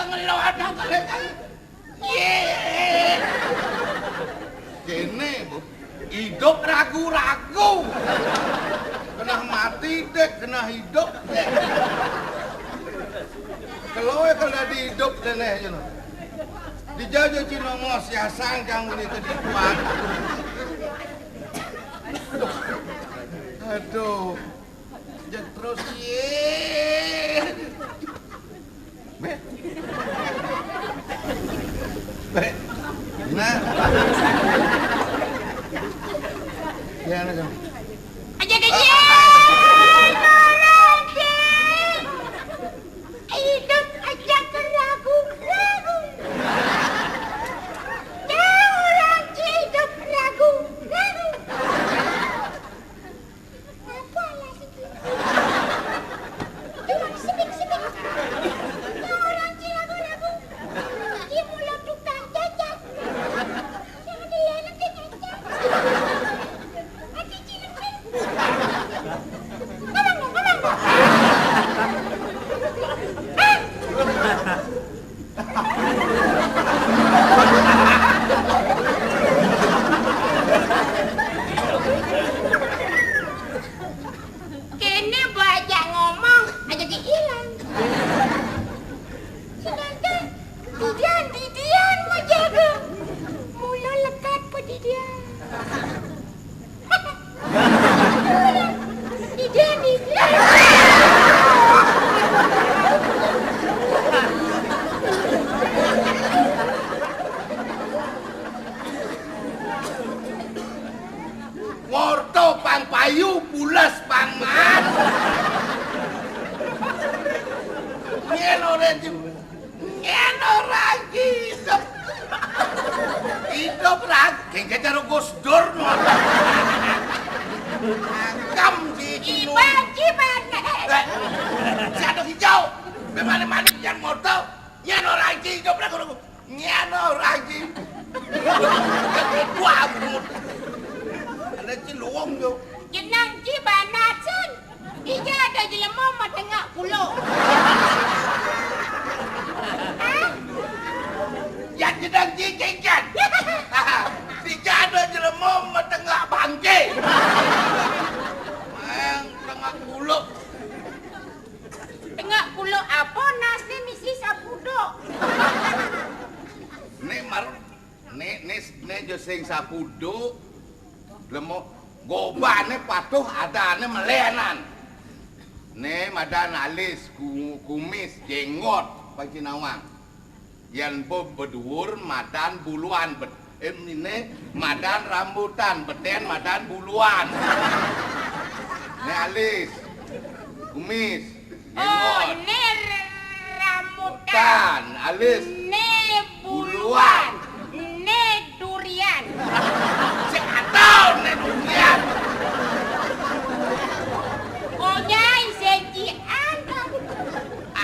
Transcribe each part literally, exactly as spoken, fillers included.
Ngelawat nang kali. Yé. Kéné, Bu. Idup ragu-ragu. Keneh mati dék, keneh idup dék. Kélo kél dadi idup déné, yén. Dija ja cai nongos siasang cang uni kedipan. Aduh. Jek terus, yé. Bé. Bé. Nah. Ya, nah, jang. Aja kecil. Hidup aja keragu-ragu. Orang hidup ragu-ragu. Apa lah sih? Cuma sipik-sipik. Ya, orang Cilago-lago. Dia mula tukang jajan. Yang dia nanti jajan. Hati Cilago. Ngomong dong, ngomong dong. Ah! Kéné bajak ngomong, aja diilang. Sedangkan didian, didian majaga. Mula lekat padidian. Didian, didian. Ngorta pang payu, pules pang maas. Yén ora ju-, yén ora idup. Idup ra, gengget karo Gus Dur, no. Angkem di Iban, Iban. Eh, si Aduk Hijau. Memane-mane yang moto. Yén ora idup ra, Nyén ora iki. Wah, bungut. Ana ci luwung yo. Jeneng ci banasen. Iki ada jelema matengak pulo. Hah? Ya jeneng ci cengken. Iki ada jelema matengak bangke. Mang tengak pulo. Tengah kuluk apa nasné misi sapuduk? Né mar-, né, né, né ja sing sapuduk, lemo gobané patuh adané melénan. Né madan alis, ku-, kumis, jénggot, pacinawang. Yén bub beduur madan buluan, bet-, eh, né madan rambutan, betén madan buluan. Né alis, kumis, oh, jénggot. Né r-, rambutan. Tan, alis. Né buluan. Buluan. Né durian. Sing atau né durian. Ojai secian.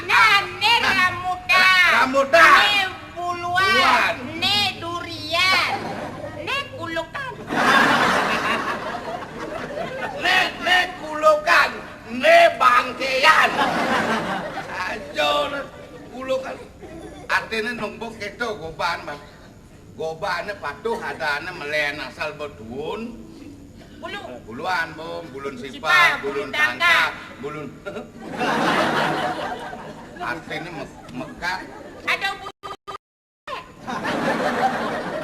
Nah, né rambutan. Rambutan. Né buluan. Buluan. Né durian. Né kulukan. Né, né kulukan. Né bangkéan. Aja, né kulukan. Artiné nombok kéto goban, Bang. Gobané patuh adané melénan asal beduun. Bulu. Buluan, Bung, bulun sipah, sipah, bulun bulun tangkah, tangkah, bulun. Artiné me-, mekak. Ada bulu.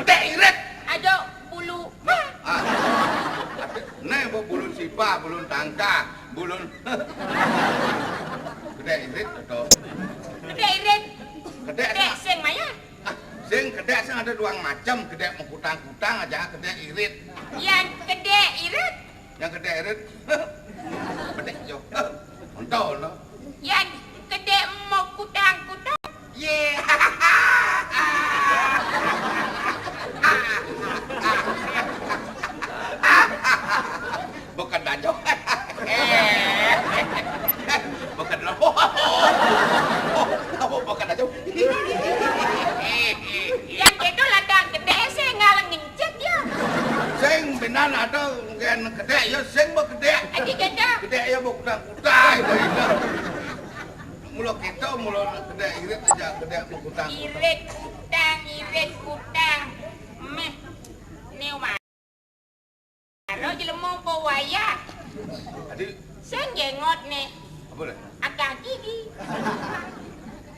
Gedé irit. Ada bulu. Ah. Arti-, né, Bung, bulun sipah, bulun tangkah, bulun. Gedé irit atau? Gedé irit. Gedé gedé sing maya. Ah, sing gedé sing ada duang macem, gedé mekutang-kutang aja, gedé irit. Yang gedé irit? Yang gedé irit. Gedé yo. Ontol, no. Yang gedé mekutang-kutang? Yé. Bukan aja. Bukan lo. Apa bukan aja? Yang itu ladang gedé sing ngalengin cek ya. Sing benan ada ngen gedé ya sing ba gedé. Aji gedé. Gedé ya ba kutang-kutang ba itu. Mula Kita mula kedek irit aja, kedek kutang. Irit kutang, irit kutang. Meh, né mara jelema po wayah. Adi. Sing jenggot né. Apa dah? Akah gigi.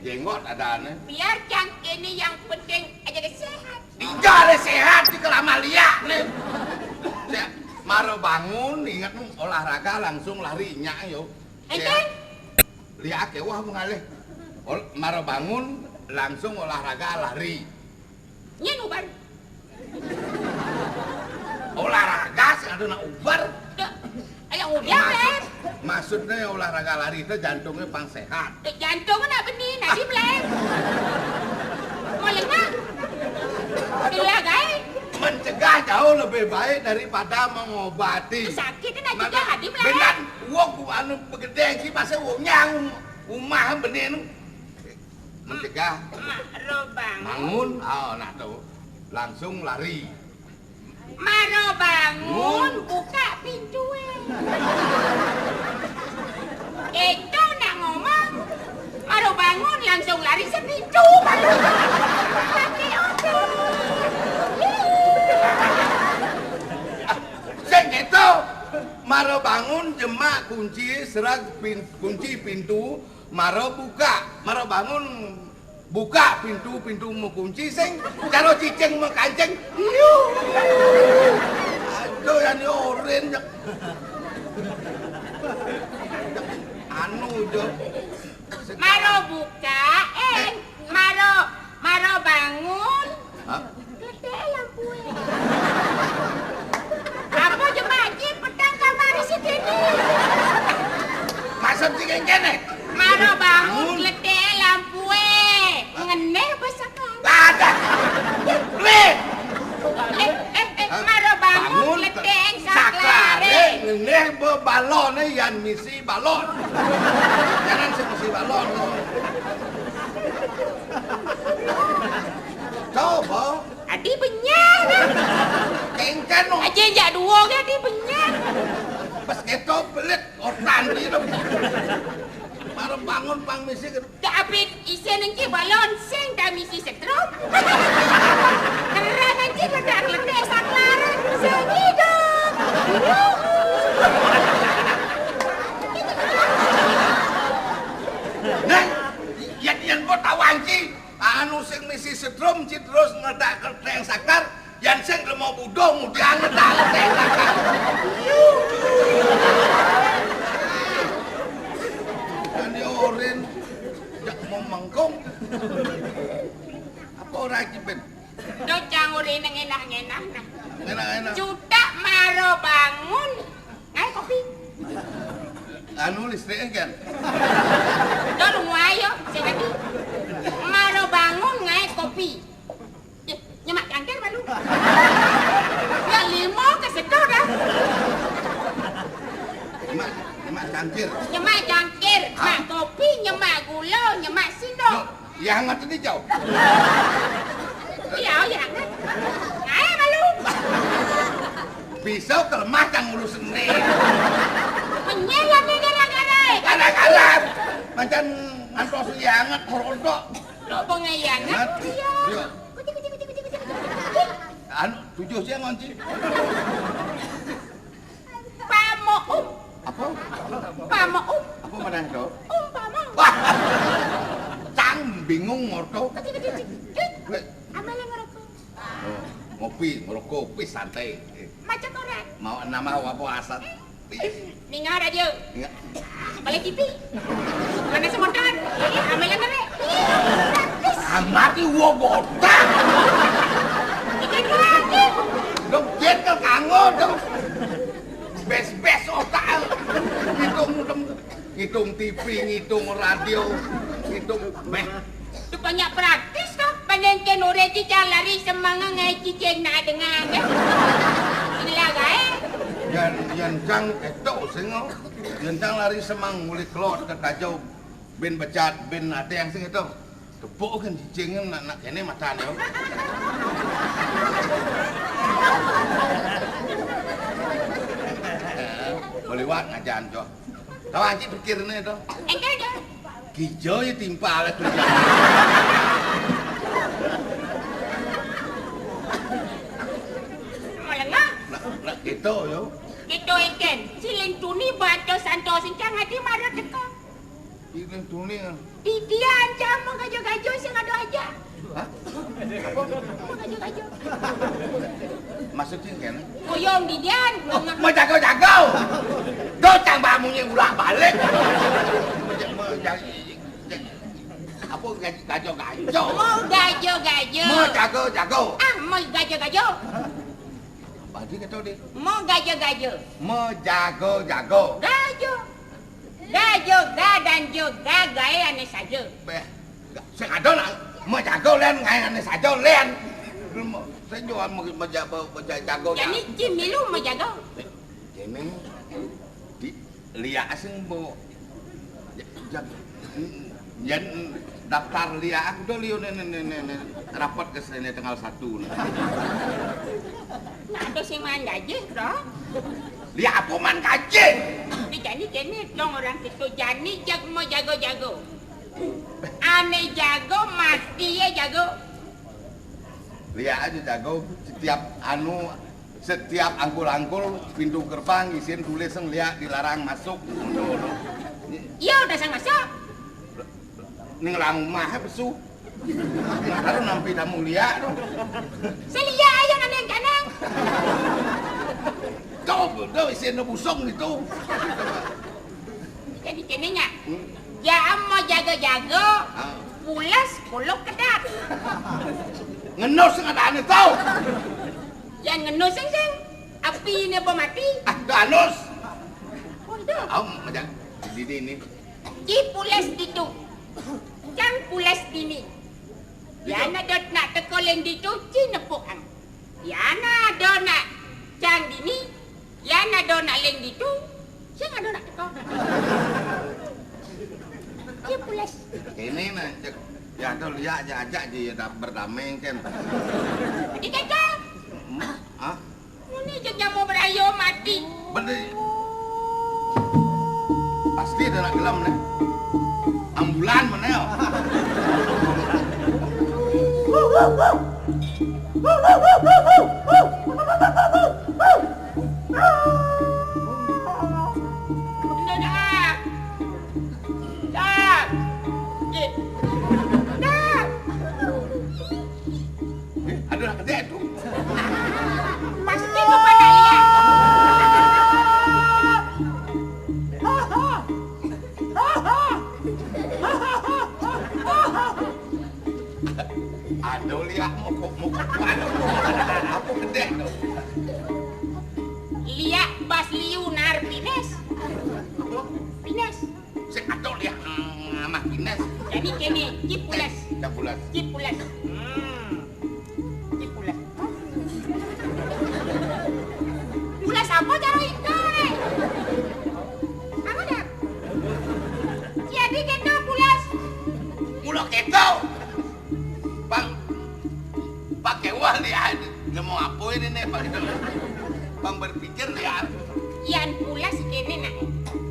Jenggot adané. Biar cang kéné, yang penting aja sehat. Tiga deh sehat, di kelama liak né. Sehat. Mara bangun, ingat olahraga langsung lari nyak yo. Enten? Liak kéweh mengalih. Ol-, mara bangun langsung olahraga lari. Nyén ubar. Olahraga sing ada nak ubar. Dah. Ayo udah, Maksud, Beb. Maksudnya olahraga lari itu jantungnya pang sehat. Dah, jantung nak benih, nadi, Beb. Mau lengah. Itulah, guys. Mencegah jauh lebih baik daripada mengobati. Sakit nak cegah, nadi, Beb. Benar, wong anu begedé ki pasé wong nyang umah benih nu. Mencegah. Mara bangun. Bangun, oh, nah tu. Langsung lari. Mara bangun, buka pintu, eh. Itu nak ngomong. Mara bangun, langsung lari sepintu. Mati, oke. Sing gitu. Mara bangun, jemak kunci, serag pin-, kunci pintu, mara buka. Mara bangun, buka pintu, pintu makunci, sing cara cicing makancing. Iu. Aduh, yang diorin. Anu, jo. Mara buka, eh, mara, mara bangun. Hah? Gletéké lampué. Apa jemak cing petang kamar isi kéné? Maksud cing kéné? Mara bangun, gletéké lampué. Ngeneh apa saklaré? Ada. Lé. Eh, eh, eh, mara bangun, gletéké saklaré. Ngeneh ba balon, eh, yan misi balon. Jangan sing misi balon. Coba. Adi benyah, nah. Kéngkén, no. Aja jak dua ke, adi benyah. Pas kéto pelit, otan gitu. Mara bangun pang misi gitu. Dak apit isin engki balon, sing dak misi setrum. Terang engki ledak-ledak saklar, sing hidup. Nah, yan, yan buat tawanci. Anu sing misi setrum, ci terus ngledak kerteng saklar, yan sing lemo budo mudian ngledak kerteng saklar. Yan diorin, jak mau mengkung. Apa ora iki, Ben? Do cang uri nang enah-enah, nah. Enak-enak. Cutak mara bangun. Ngaé kopi. Anu listrik kan? Dol nguayo, sing adi. Mara bangun ngaé kopi. Eh, nyemak cangkir malu. Ya lima ke sedo dah. Nyemak, nyemak cangkir. Nyemak cangkir, mak kopi, nyemak gula, nyemak sendok. Loh, ya hangat ini jauh. Iya, ya hangat. Ngaé malu. Pisau ke lemah cang ngurus seni. Menyel lagi gara-gara. Gara-gara. Macam ngantos lianget merodok. Lo pengayangan. Iya. Anu, tujuh siang ngonci. Pamoum. Apa? Pamoum. Apa maneh, Dok? Umpama. Wah. Cang bingung ngorto. Kecil, kecil, kecil. Weh. Amele ngerokok. Oh, ngopi, ngerokok, kopi santai. Eh. Macet orang. Mau nama apa asal? Ningal radio. Ningal. Balik T V. Mana semotor? Ambil kan, Nek? Amat iwo botak. Ikan lagi. Dong, jet ke kanggo, dong. Bes-bes otak. Ngitung, ngitung, ngitung T V, ngitung radio, ngitung meh. Tu banyak praktis toh, panenken uré cicang lari semanga ngaé cicing nak dengar, ya. Inilah gaé. Yan, yan cang etok sing, oh. Yan cang lari semang ngulik kelot ke kajau bin becat, bin adeng sing etok. Tepuk kan cicing nak, nak kéné matan, ya. Baliwat ngajan, jo. Tahu anci pikirnya, toh. Enggak, enggak. Kijo ya timpal aku. Malengah. Nak, nak gitu yo. Gitu ikan. Silin tuni bato santo sincang hati marah teka. Silin tuni. Di dia ancam mau gajo-gajo sing ada aja. Hah? Apa? Mau gajo-gajo. Maksudnya kan? Kuyung di dia. Mau jago-jago. Gocang bamunya ulah balik. Mau ja-, mau ja-, ja-, apa gajo-gajo? Mau gajo-gajo. Mau jago-jago. Ah, mau gajo-gajo. Apa dia kata dia? Mau gajo-gajo. Mau jago-jago. Gajo. Gajo, ga dan jo, ga gae ane saja. Beh, ga-, sing ada nak mau jago len, gae ane saja len. Lu mau, saya jual mau, mau jago, mau ja-, jago. Jadi, Jim, lu mau jago? Ini di Lia sing bo. Ja-, ja-, jan daftar Lia aku tuh liu nih, nih, nih, nih, nih. Rapat ke sini tanggal satu nih. Nah, ada sing main gaji, bro. Lia apa main gaji? Di jani kene dong orang kita jani jag mau jago-jago. Ane jago, mati ya jago. Lia aja jago, setiap anu, setiap angkul-angkul pintu gerbang isin tulis yang Lia dilarang masuk. Iya, udah sang masuk. Ning lang rumah besu. Baru nampi tamu Lia tu. Selia aja nane yang kanang. Kau betul isin busong gitu. Jadi kene nya. Hmm. Ya mau jago-jago. Ah. Pulas, puluk kedat. Ngenus ngadane tau. Yang ngenus sing sing. Api ini apa mati? Ah, dah anus. Oh, itu. Au, macam di ini. Ci pulas ditu. Cang pulas dini. Ditu. Ya na dot nak teko leng ditu, ci nepuk ang. Ya na do nak cang dini. Ya na do nak leng ditu. Sing ado nak teko. Ci pulas. Ini nah, cek. Ya, tu Lia aja, ajak je ya, dah berdamai kan. Di kecil. Hmm, ah? Muni je nyamu berayo mati. Bener. Pasti ada nak gelam nih. Ambulan mana ya? Udah dah. Dah. Dah. Eh, ada nak kedek tu. Pasti tu pada lihat. Aduh, lihat mokok-mokok. Aduh, apa kedek tu? Lihat bas liu nar pines. Pines. Sing atok dia, hmm, mah pines. Jadi kene, ci pulas. Dah pulas. Ci pulas. Hmm. Ci pulas. Pulas apa cara ingkar, eh? Apa dah? Jadi kita pulas. Mula kita. Bang, pakai wah lihat. Nemu apa ini nih, Bang? Bang berpikir lihat. Yan pulas kene nak.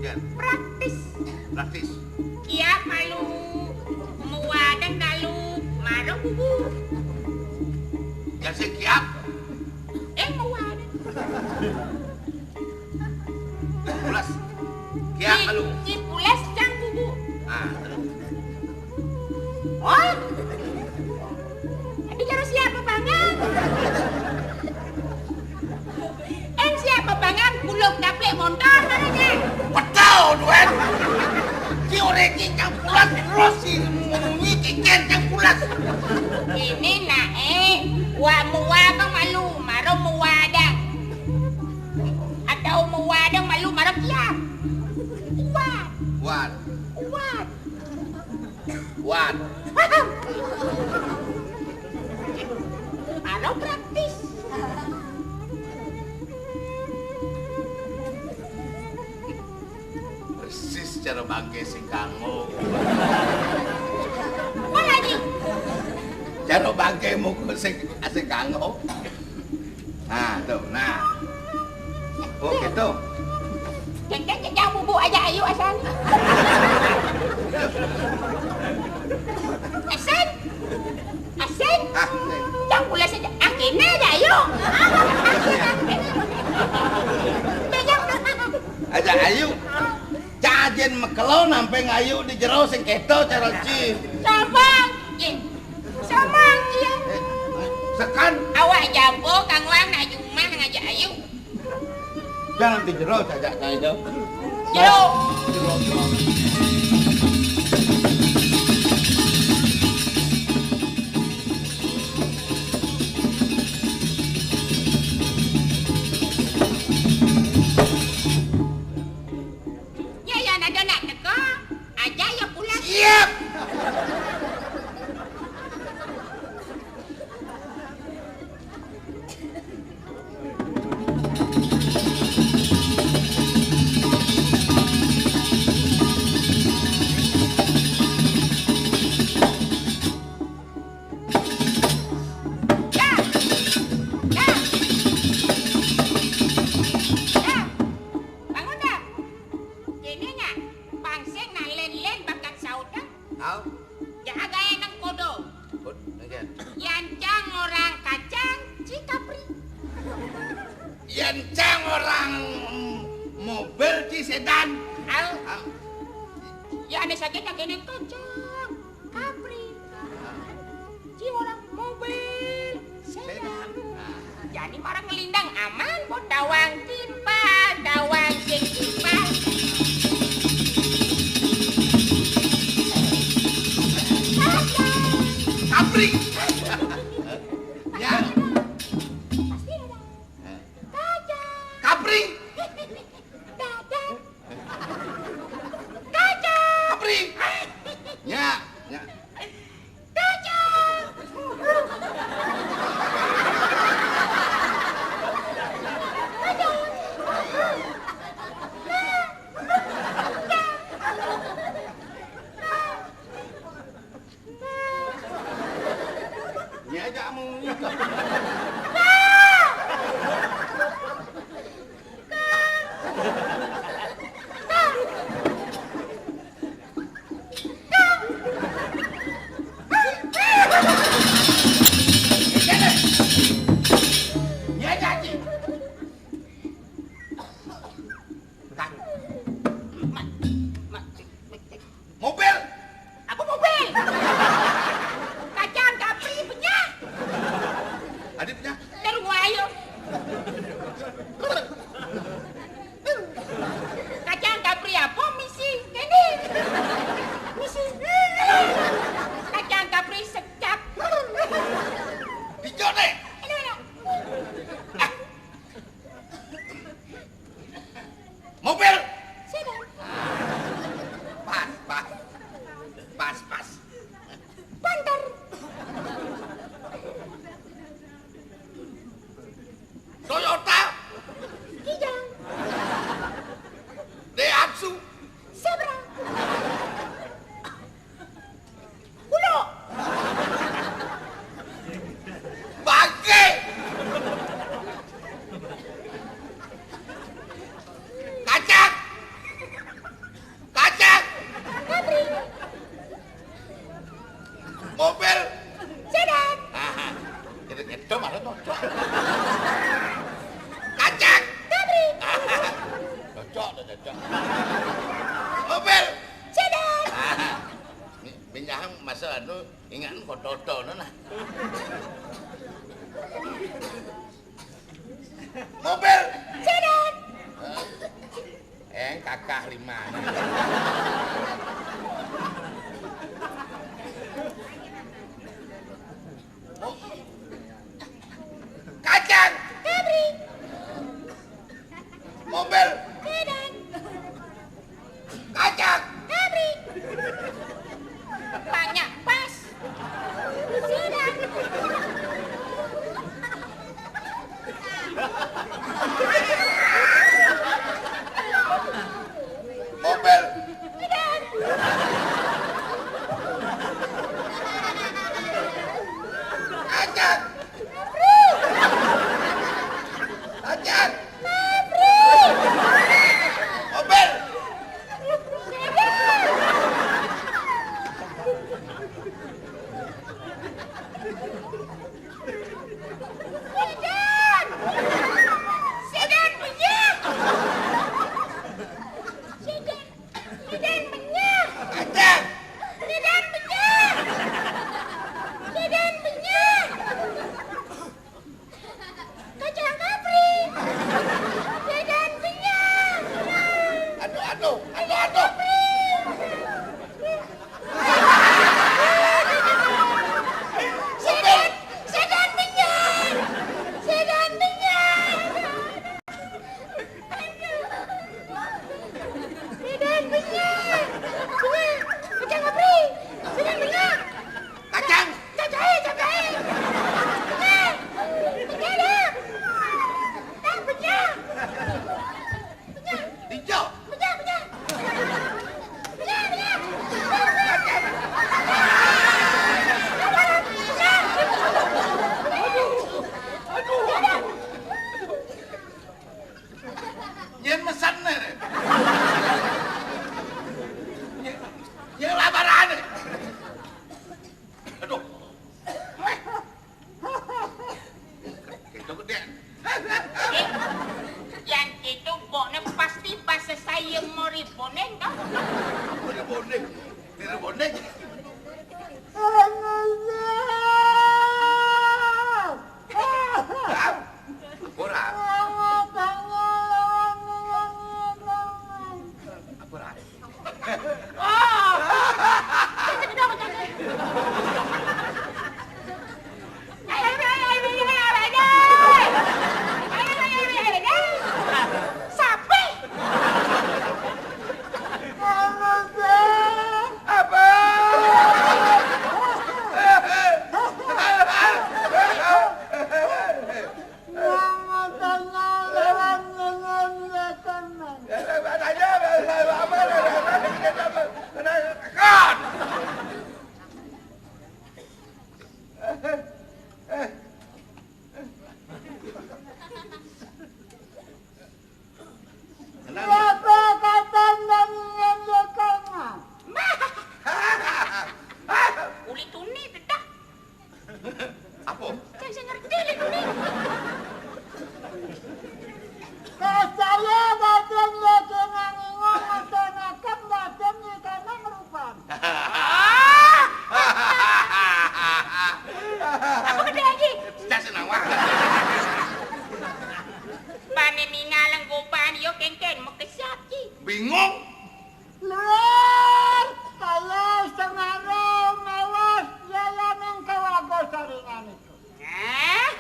Ya. Praktis. Praktis. Kiap malu, muadeng kalu, maro bubu. Ya, si kiap. Eh, muadeng. Pulas. Kiap malu. Ci pulas cang bubu. Ah, terus. Oh. Tadi karo siapa banget? Eng siapa banget? Kuluk daplik montor mana nya? Betul, Duen. Ki ore ki cang pulas terus si munyi kiken cang pulas. Ini nak eh, wa mua bang malu, maro mua dang. Atau mua dang malu, maro kia. Kuat. Kuat. Kuat. Kuat. Anu praktis. Persis cara bangke sing kanggo. Apa lagi? Cara bangke muka sing, sing kanggo. Nah, tu, nah. Oh, gitu. Cek, cek, cek, jangan bubuk aja, ayo, asal. Ah, cang pula saja. Ah, kéné aja, ayo. Aja, ayo. Cak ajén makelo nampé ngayu di jero sing kéto cara ci. Samang, Cing. Samang, Cing. Sekan. Awak jaba kang wang nak jumah ngajak ayu. Jangan di jero cajak cai do. Jero. Ya, ya, nada nak teka. Aja ya pulang. Siap. Dah. Dah. Dah. Bangun dah. Kéné nya, pangsing nak lén-lén bakat saut dah. Au. Ya, gaé nang kodo. Kod-, nang. Yan cang orang kacang, ci kapri. Yan cang orang mobil, ci sedan. Au. Au. Ya, ané saja cang kéné kacang, kapri. Ci orang mobil sedan. Jadi marang ngelindang aman, buat dawang timpal, dawang sing timpal. Kapri. Ya. Pasti ada. Kacang. Kapri. Dadah. Kacang. Kapri. Ya, ya. Kacang. Kacang. Nya aja amun. Nya aja, Cing. Mak, mak, cik, cik, cik. Mobil. Apa mobil? Kacang kapri punya. Adi punya. Terus gua ayo. Kacang kapri apa misi? Kéné. Misi. Kacang kapri secap. Dijone. Ini mana? Mobil. Sedan. Pas, pas. Pas, pas. Banter. Toyota. Kijang. Daihatsu. Zebra. Kulo. Bangke. Kacang. Kacang. Mobil. Sedan. Aha. Itu, itu malah cocok. Kacang. Cocok, cocok. Mobil. Sedan. Aha. Ni, minyak masa anu, ingat kok toto, nah. Mobil. Sedan. Eh, kakah lima. Kacang. Kabri. Mobil. Sedan. Kacang. Kabri. Banyak pas. Sedan. Mobil. Apa dia bonding? Dia bonding? Ora. Apa ora? Apa? Uli tuni dedak. Apa? Saya ngerti lagi ni. Kacaya dateng lagi ngangingon, nontonaken dateng di kanang rupan. Apa kata lagi? Saya senang, Wak. Bane ningaleng goban yo kengken, makesap ki. Bingung. Luar, kaya sengaro mawas yaya mengke wago saringan itu. Hah?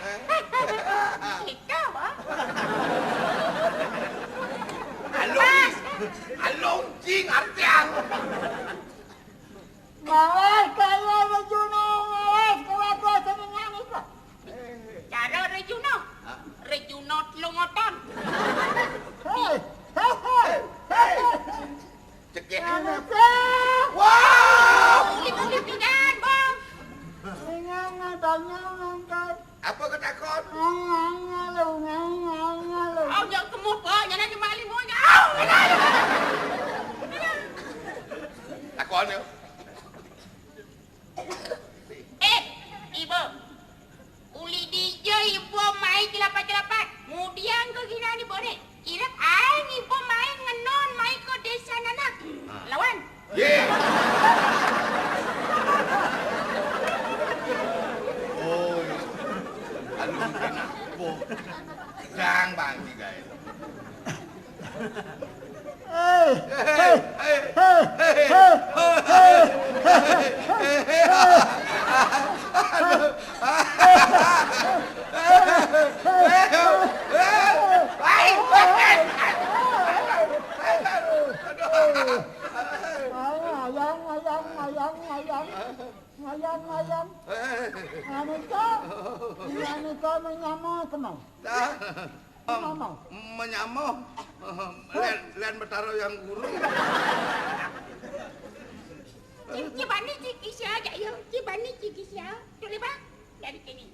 Ika, Bang? Alung, alung, cing, artian. Mawas kaya Rejuno, mawas keluarga seningan itu. Cara Rejuno? Hah? Rejuno telung oton. Hei, hei, hei, hei. Cekek. Wah! Ulip-ulip pidan, Bang. Ingat nadanya ngangkat. Apa ketakon? Ngalung, ngalung. Oh, jangan kemuk, Bang. Jangan cuma lima, jangan. Takon yo. Eh, Ibu. Uli dija Ibu mai celapat-celapat. Mudian ke ginan Ibu ne. Irep aeng Ibu mai ngenon mai ke desa nanak. Lawan. Ye. Oh, iya. Aduh, kenapa? Dang, Bang, tiga itu. Ayang, ayang, ayang, ayang, ayang. Ayang, ayang. Anu to, anu to menyamo kemau. Menyamo. Menyamo. Len, len betaro yang guru. Ci, ci bani ci kisia aja yo. Ci bani ci kisia. Tuli, Bang. Dari sini.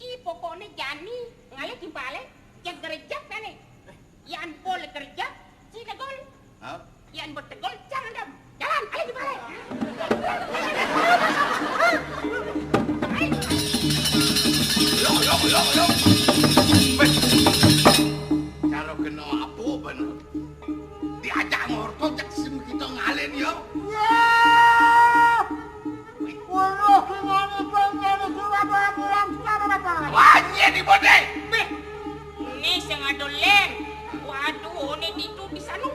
Ci pokokne jani ngalih timpale, jeg gerejep kane. Yan pol gerejep, ci tegol. Hah? Yan betegol, jangan dem. Jalan, ayo timpale. Ayo. Lo, lo, lo, lo. Beh. Cara kena apa bener? Diajak ngorto jak sim kita ngalih yo. Ya. Weruh kengane kengane surat aturan suara bapak. Wah, nyet di bote. Beh, ni sing ado len. Waduh, one ditu di sanu.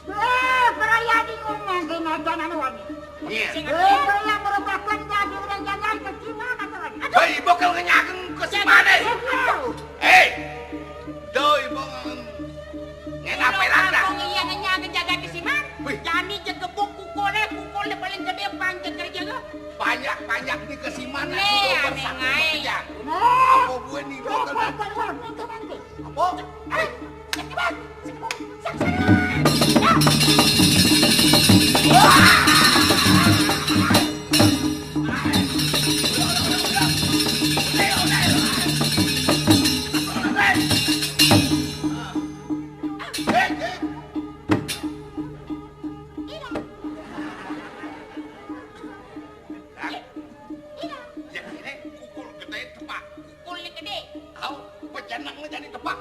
Eh, perayaan ini ngomong ke najan anu wani. Iya. Sing ado len. Eh, perayaan merupakan jadi udah jalan ke Cina, kata wani. Aduh. Hei, bakal ngenyaken ke si mana? Aduh. Eh, doi, bang. Ngenape lantas? Wong iya ngenyaken jagat di siman. Wih. Jani jegebuk kukule, kukule paling gede panjang kali jaga. Panjak-panjak di kesiman. Nih, aneh ngai. Apa gue nih, gue kena. Apa? Eh, sakit banget. Sakit banget. Sakit banget. Ya, kira kukul gede tepak. Kukul gede. Au, pejeneng jadi tepak.